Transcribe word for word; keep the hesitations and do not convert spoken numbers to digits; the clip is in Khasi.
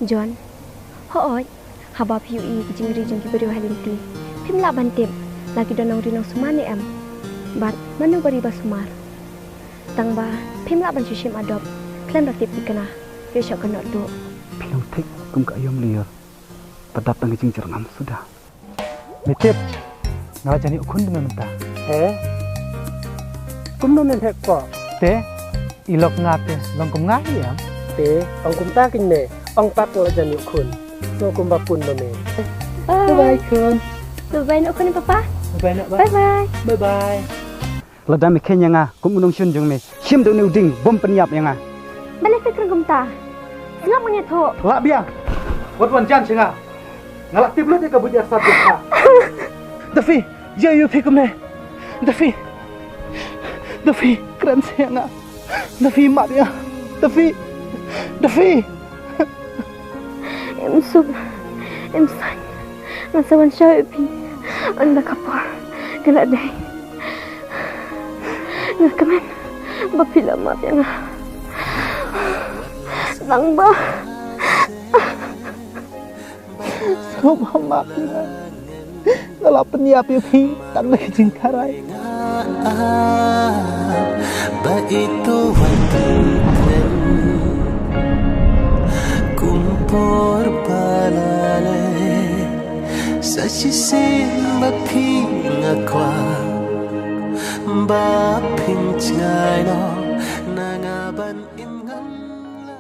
John, hooid, haba phi ïohi ki jingri jong ki briew ha lynti, phim lah ban tip la ki don nongri nongsumar ne em, bad mano ba ri ba sumar. Tang ba phim lah ban shu shim adop khlem da tip thikna, ïoh shah kynnoh tuh. Phi long thik kum ka aïom lyiur ba dap tang ka jingjyrngam suda. Me tip, nga la jan ïoh khun da me mynta. He? Kumno me leh ko? Te, i lok nga te long kum nga hi em? Te, ong kumta kein me, ong pat nga la jan ïoh khun. Sngewbha pun ma me. Bye bye khun. Bye bye noh khun, papa. Bye bye noh, bye. Bye bye. Bye bye. Lada me kheiñ ïa nga kum u nongshun jong me, shim da une u dieng bym pynïap ïa nga. Balei phi kren kumta? Sngap, ngan ïathuh. Lah biang. Wat wan jan sha nga. Nga la tip lut ïa ka buit ïa sat jong pha. Da phi, ïa ïa phi kumne. Da phi. Da phi, kren sha nga. Da phi map ïa. Da phi. Da phi. Em suk, em saiñ, nga sa wan shaw ïa phi ynda ka por ka la dei. Nga kmen ba phi la map ïa nga. Tang ba sngewbha map ïa nga. Nga la pynïap ïa phi tang da ki jingtharai. Ba ito wan pyntrem kum por ba la leh. Sa shisien ba phi nga kwah ba phin jngai noh na nga ban im ngan la.